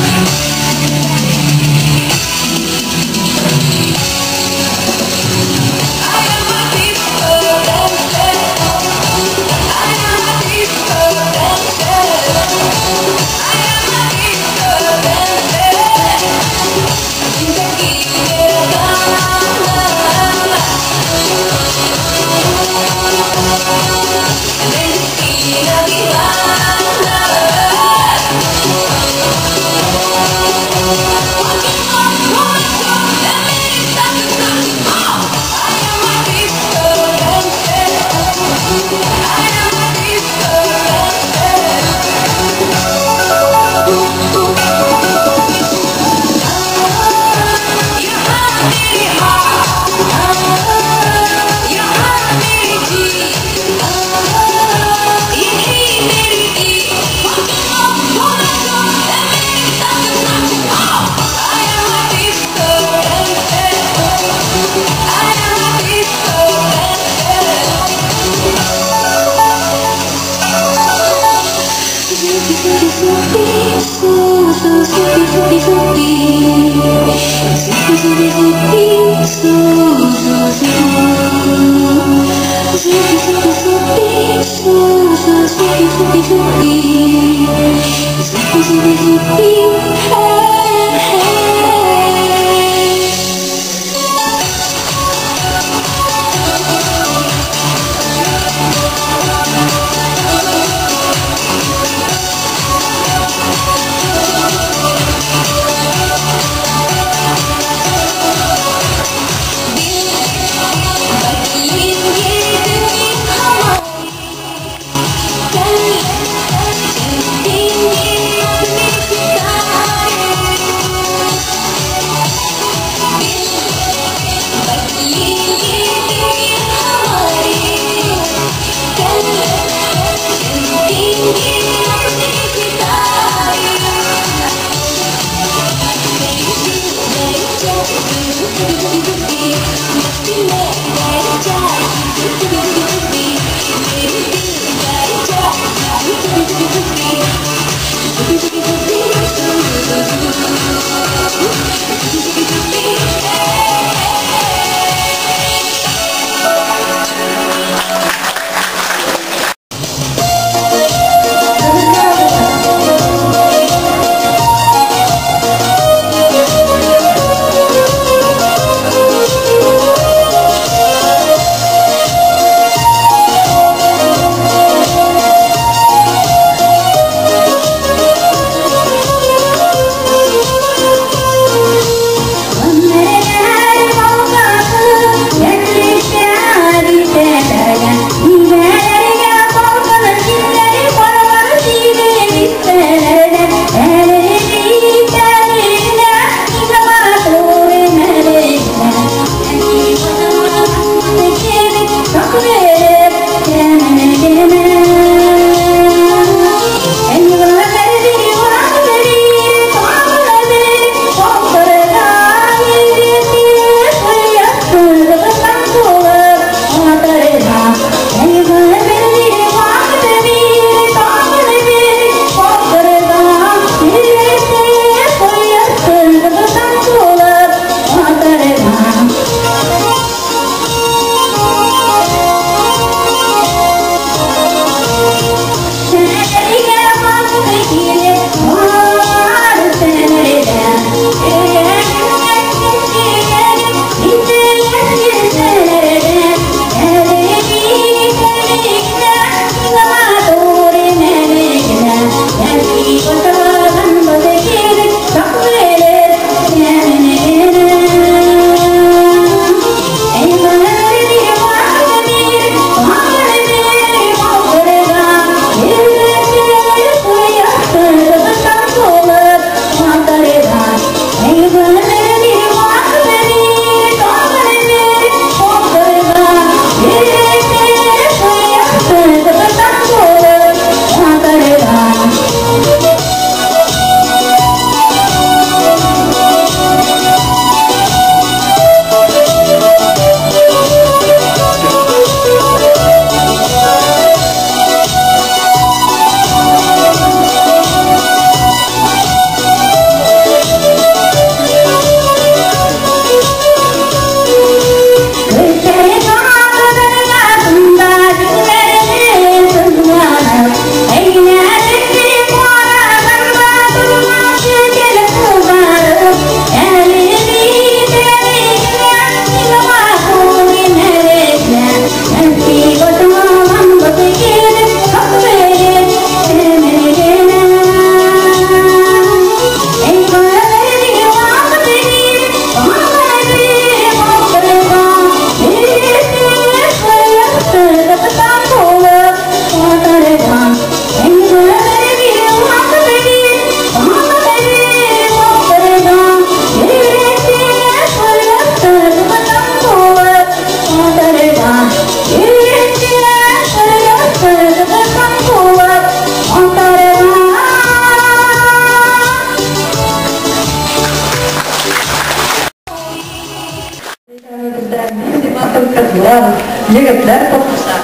Егетләр катнаша.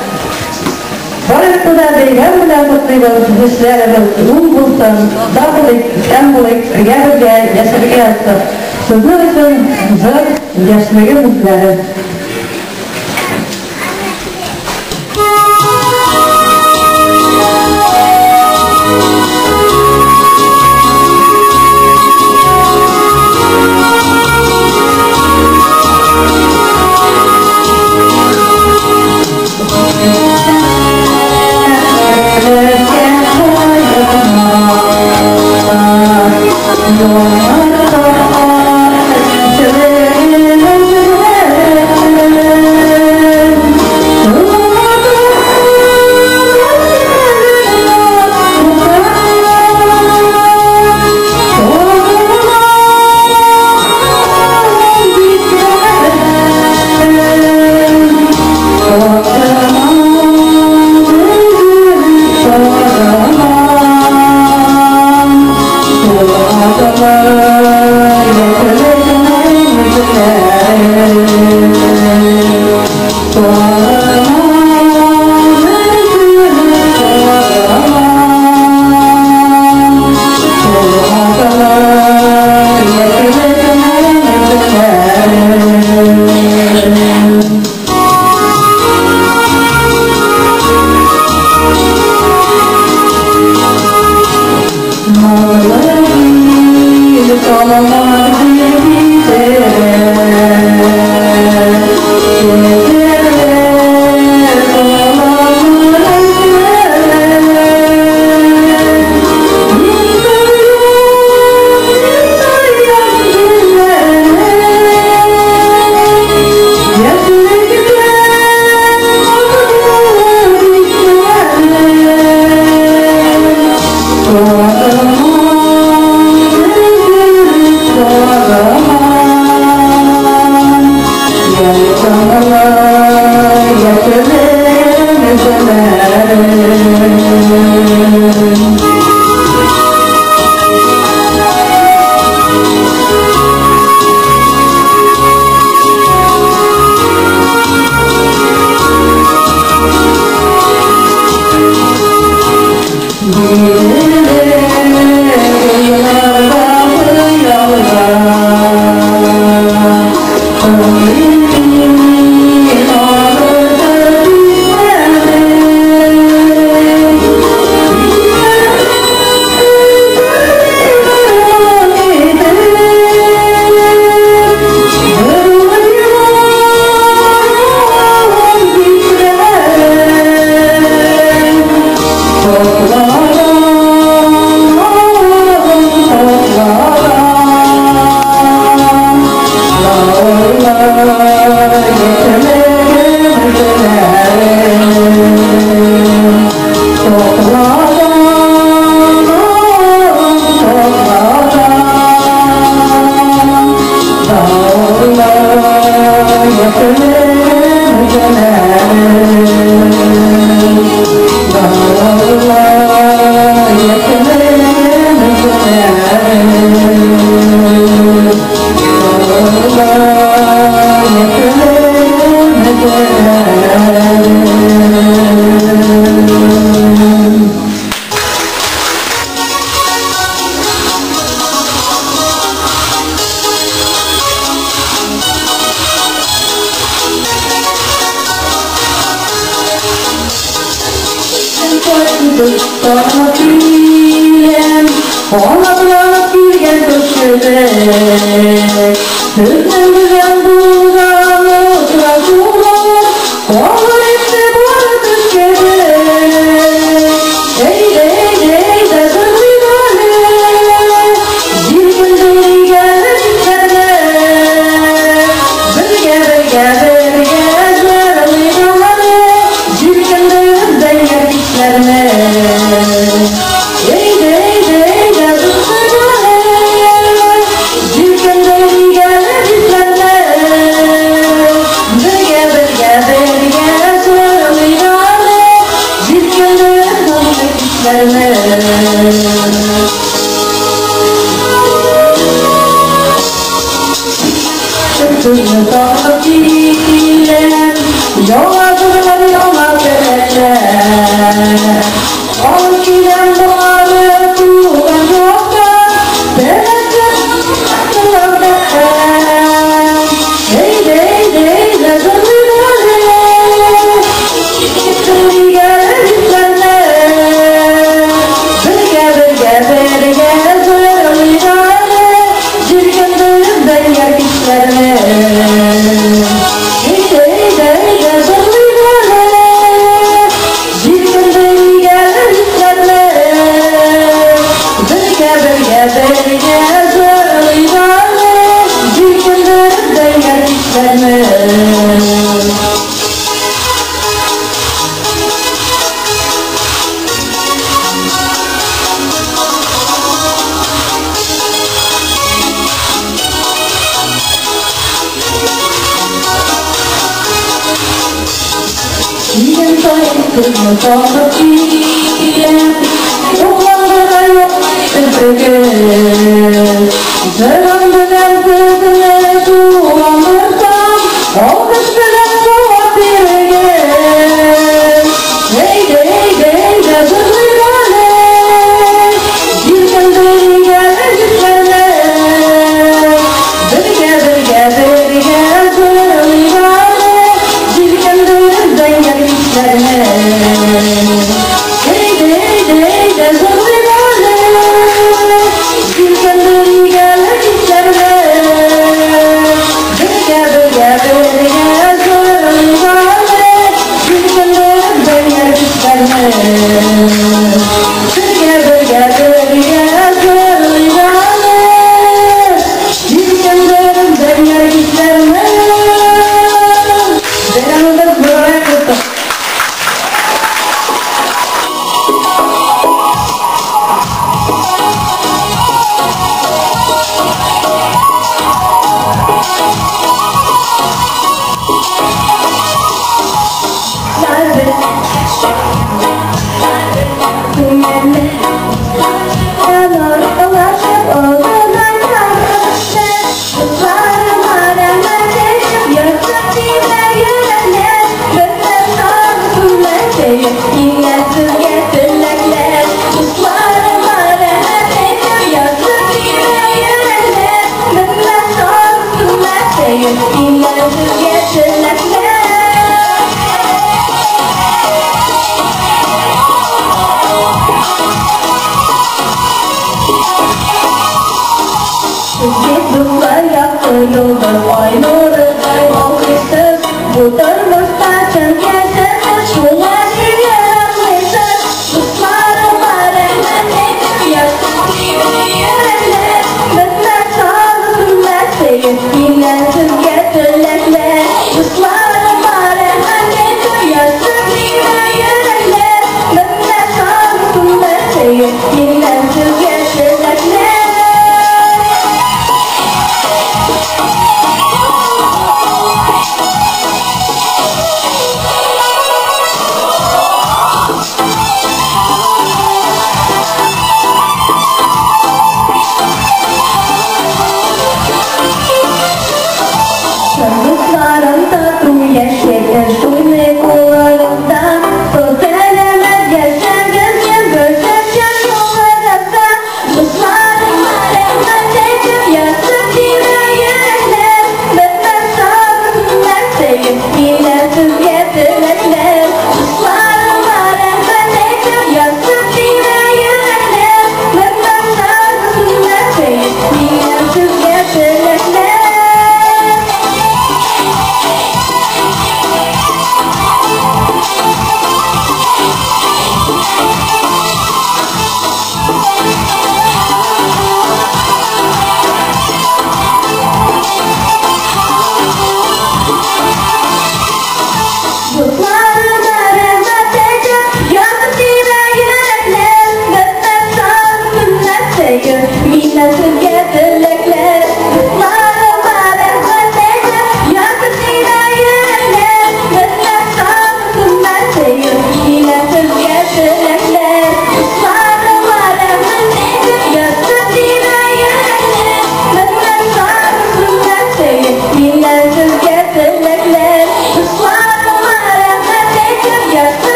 Барысы да бәйрәм белән котлыйбыз, эшләребез уң булсын, бар булыйк, исән булыйк, бергә-бергә яшәргә язсын. Сезнең өчен җыр яшьлегем эзләре. Бергә, бергә, бергә. Килгән саен сезне сагынып киләм. Укландыра юк төбегез. Җырым белән сезне куандырсам, алкыш белән куәт бирегез. Әйдә, әйдә, әйдә, җырлыйк әле. Җилкендерик әле җилләрне. Бергә, бергә, бергә җырлыйк әле. Җилкендереп зәңгәр кичләрне. Әйдә, әйдә, әйдә, җырлыйк әле. Җилкендерик әле кичләрне. Бергә, бергә, бергә җырлыйк әле. Җилкендереп зәңгәр кичләрне. Бергә, бергә, бергә җырлыйк әле. Җилкендереп зәңгәр кичләрне. Бәйрәмебез мөбарәк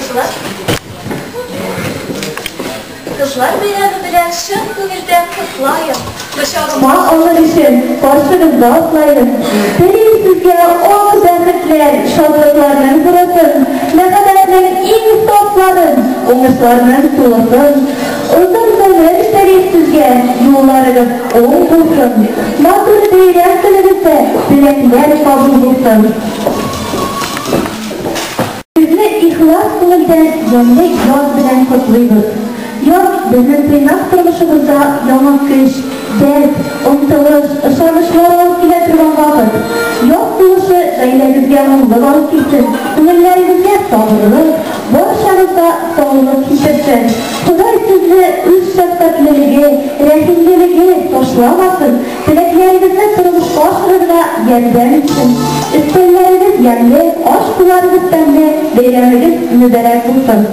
булсын! Кызлар бәйрәме белән чын күңелдән котлаем. Кочагыма алыр өчен каршыгызда атлаем. Телим сезгә ак бәхетләр, шатлыкларның зурысын, мәхәббәтнең иң сафларын, уңышларның тулысын. Озын гомер телим сезгә, юлларыгыз уң булсын. Матур бәйрәм көнегездә теләкләр кабул булсын. Сезне ихлас күңелдән ямьле яз белән котлыйбыз. Яз безнең тыйнак тормышыбызда яңа көч, дәрт, омтылыш, ышанычлар алып килә торган вакыт. Яз сулышы гаиләгезгә муллык алып килсен, күңелләрегезгә сабырлык, барчагызга саулык китерсен. Ходай сезне үз шәфкатьлелеге, рәхимлелеге ташламасын, теләкләрегезне тормышка ашырырга ярдәм итсен. Өстәлләрегез ямьле, аш-суларыгыз тәмле, бәйрәмегез мөбарәк булсын!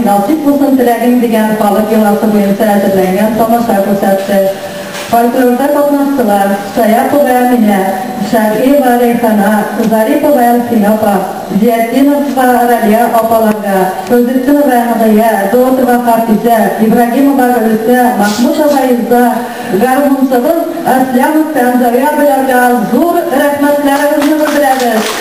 Насip булсын теләгең дигән халык йоласы буенча әзерләнгән тамаша күрсәтте. Фольклорда катнаштылар Саяпова Әминә, Шәргиева Рәйхана, Зарипова Әлфинә апа, Зиятдинова Ралия апаларга, Фәүзетдинова Әнғия, Зотова Хафизә, Ибрагимова Гөлүсә, Махмутова Иза, гармунчыбыз Әслямов Фәнзәвия абыйларга зур рәхмәтләребезне белдерәбез.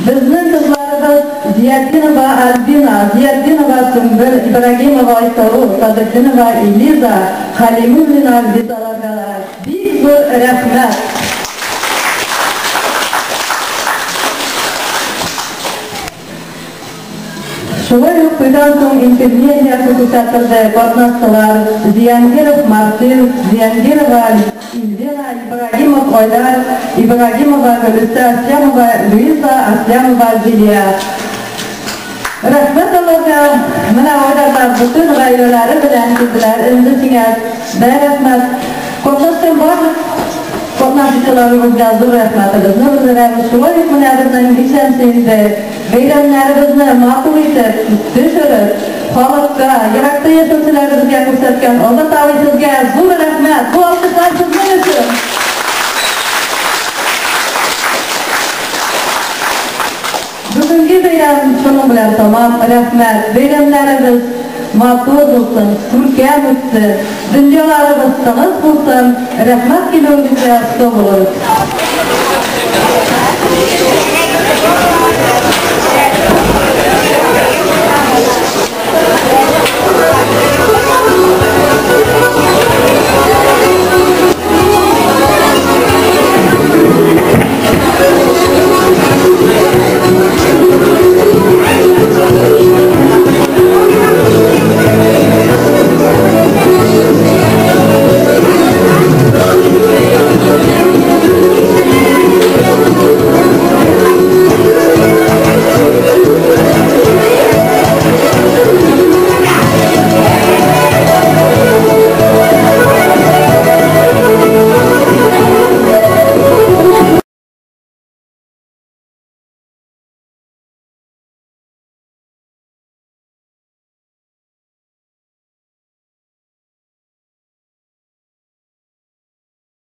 Безнең кызларыбыз Зиятдинова Альбина, Зиятдинова Сөмбел, Ибрагимова Айсылу, Садретдинова Элиза, Халимуллина Альбизаларга бик зур рәхмәт. Шулай ук туйдан соң интермедиясе күрсәтелде, катнаштылар Зиангиров Марсил, Зиангирова Ильвина, Ибрагимов Айдар, Ибрагимова Гөлүсә Аслямова, Луиза Аслямова Зилия. Рәхмәт аларга, менә Айдарлар бөтен гаиләләре белән килделәр. Инде сиңа дә рәхмәт. Катнашкан барлык катнашучыларыбызга зур рәхмәтебезне белдерәбез. Шулай ук менә безнең ничәнче инде бәйрәмнәребезне матур итеп төшереп, халыкка, еракта яшәүчеләребезгә күрсәткән Азат абый сезгә зур рәхмәт. Бу алкышлар сезнең өчен. Бүгенге бәйрәм шуның белән тәмам. Рәхмәт. Бәйрәмнәребез матур булсын, күркәм үтсен, дөньяларыбыз тыныч булсын. Рәхмәт килүегезгә, сау булыгыз.